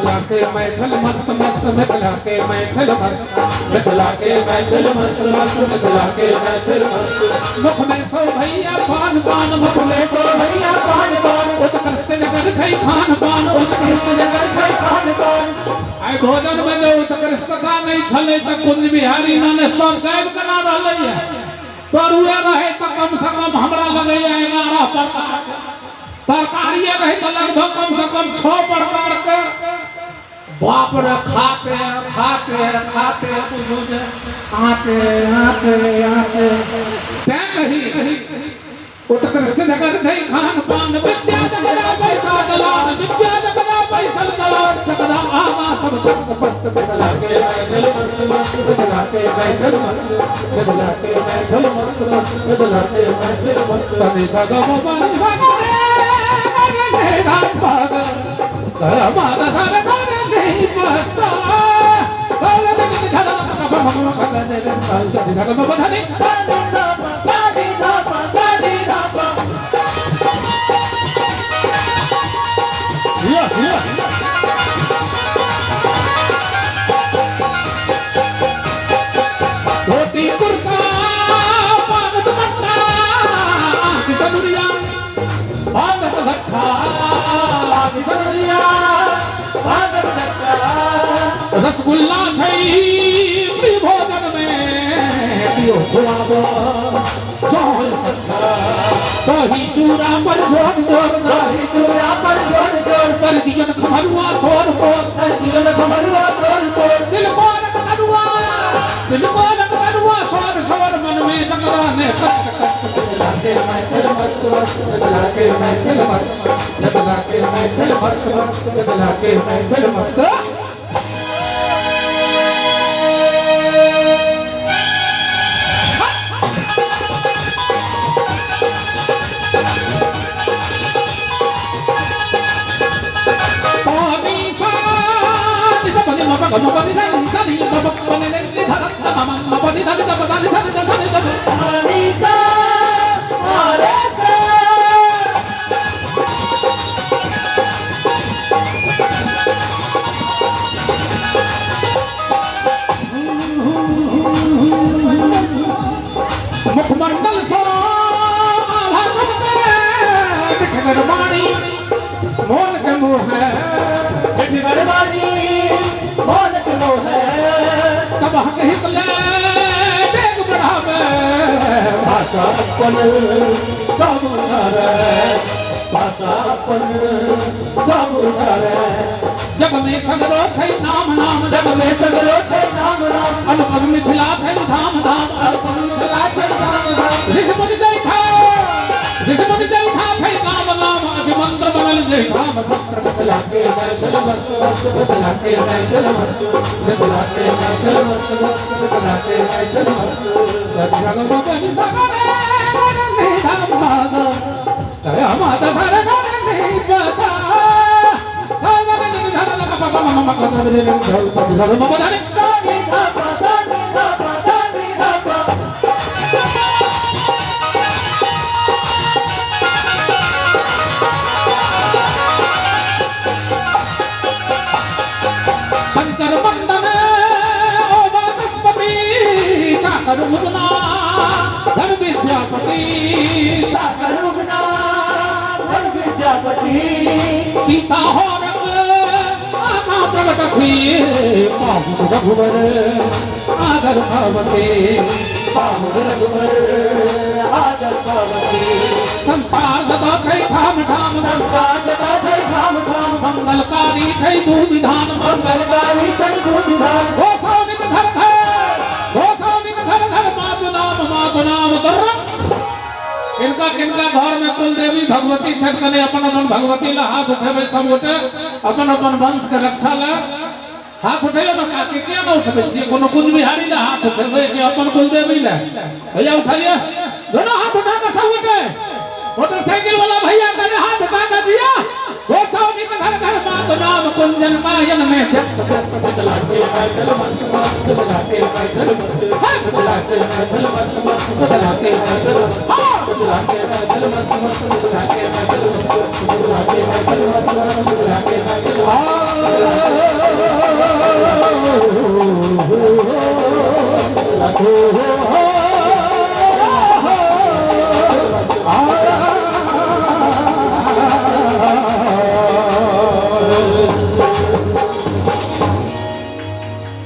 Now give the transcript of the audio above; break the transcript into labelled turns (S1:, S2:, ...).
S1: मिथिला के मैथिल मस्त मस्त, मिथिला के मैथिल मस्त, मिथिला के मैथिल मस्त मस्त, मिथिला के मैथिल मस्त। मुख में सो भैया पान पान, मुख में सो भैया पान पान, उत्कृष्ट नगर छै खान पान, उत्कृष्ट नगर छै खान पान। आइ भोजन में जो उत्कृष्टता नहीं छलै तऽ कुंज बिहारी नॉन स्टॉप गायब करा रहलै है। तरुए रहे तऽ कम से कम हमरा लगैया 11 प्रकार, तरकारिए रहे तऽ लगभग कम से कम 6 प्रकार के। बाप रे, खाते खाते खाते बुझू जे आते आते आते। तैं कही उत्कृष्ट नगर छै खान पान, विद्या जकरा पैसा दलान, विद्या जकरा पैसा दलान, तकरा आगा सब दस्त पस्त। मिथिला के मैथिल मस्त मस्त, मिथिला के मैथिल मस्त, मिथिला के मैथिल मस्त मस्त, मिथिला के मैथिल मस्त। सनि स ग म प नि सा ग रे रे रे धा प ग ग म ग सा रे सा रे नि प सा ग रे रे नि ध ध ग प म म ग रे रे सा सा नि ध ग म प ध नि
S2: सा नि ध प सा नि ध प सा नि ध प।
S1: या या धोती कुर्ता पाग दुपट्टा किसनुरिया पागत भट्ठा
S2: किसनुरिया पागत भट्ठा।
S1: रसगुल्ला छै प्रिय भोजन में पियो खुआबो चौल सत्ता, दही चूड़ा पर जोर जोर,
S2: दही चूड़ा पर जोर जोर,
S1: कर दियन खमरुआ सोर सोर,
S2: कर दियन खमरुआ सोर सोर।
S1: दिल को रखनुआ, दिल को रखनुआ सोर सोर, मन में जकरा ने कष्ट कष्ट। मिथिला के मैथिल मस्त मस्त, मिथिला के मैथिल मस्त, मिथिला के मैथिल मस्त मस्त, मिथिला के मैथिल मस्त। पानी सा नि ध प नि म प ग म प नि ध नि सा नि म प प नि नि ध ध ध म म प नि ध नि ध प ध नि ध नि ध ध नि ध प।
S2: पानी सा रे सा।
S1: मुखमंडल सो आभा सबके बिठगर बाणी मोन के मोह है,
S2: बिठगर बाणी मोन के मोह है।
S1: सबहक हित ले डेग बढ़ावे, भाषा अपन सब उचारे,
S2: भाषा अपन सब उचारे।
S1: जग में सगरो छै नाम नाम,
S2: जग में सगरो छै नाम नाम।
S1: अनुपम मिथिला छै धाम धाम,
S2: अनुपम मिथिला छै धाम धाम।
S1: ऋषि मुनि जैठा, ऋषि मुनि जैठा छै गाम गाम, अछि मंत्र बनल जय धाम शस्त्र। मिथिला के मैथिल मस्त मस्त, मिथिला के मैथिल मस्त, मिथिला के मैथिल मस्त मस्त, मिथिला के मैथिल मस्त। सजग मगन सगरे गण धाम भाग दया माता धर धर नहीं पता।
S2: सा नि ध प सा नि ध प सा नि ध प।
S1: शंकर वंदन ओ वाचस्पति, चाकर उगना धन विद्यापति,
S2: चाकर उगना धन विद्यापति।
S1: सीता हो प्रकट हुई पाहुन रघुवर आदर भवते,
S2: पाहुन रघुवर आदर भवते।
S1: संसार सदा छै ठाम ठाम,
S2: संसार सदा छै ठाम ठाम।
S1: मंगलकारी छै दू विधान,
S2: मंगलकारी छै दू विधान।
S1: गोसाविक घर घर, गोसाविक घर घर मातु नाम, मातु नाम दर्र। किनका किनका घर में कुल देवी भगवती छथि, कने अपन अपन भगवती ला हाथ उठेबै सब गोटे, अपन अपन वंश के रक्षा ला हाथ उठैयो ने काकी, किया ने उठबै छियै? कोनो कुंज बिहारी ला हाथ उठेबै कि अपन कुल देवी ला? भैया उठाइए, दोनों हाथ उठा के सब गोटे। मोटरसाइकिल वाला भैया कने हाथ उठा के दिया। गोसावी के घर घर मात नाम, कुंजन गायन में व्यस्त व्यस्त। मिथिला के मैथिल मस्त मस्त, मिथिला के मैथिल मस्त, मिथिला के मैथिल मस्त मस्त, मिथिला के मैथिल मस्त, मिथिला के मैथिल मस्त मस्त, मिथिला के मैथिल मस्त, मिथिला के मैथिल मस्त मस्त, मिथिला के मैथिल। हो।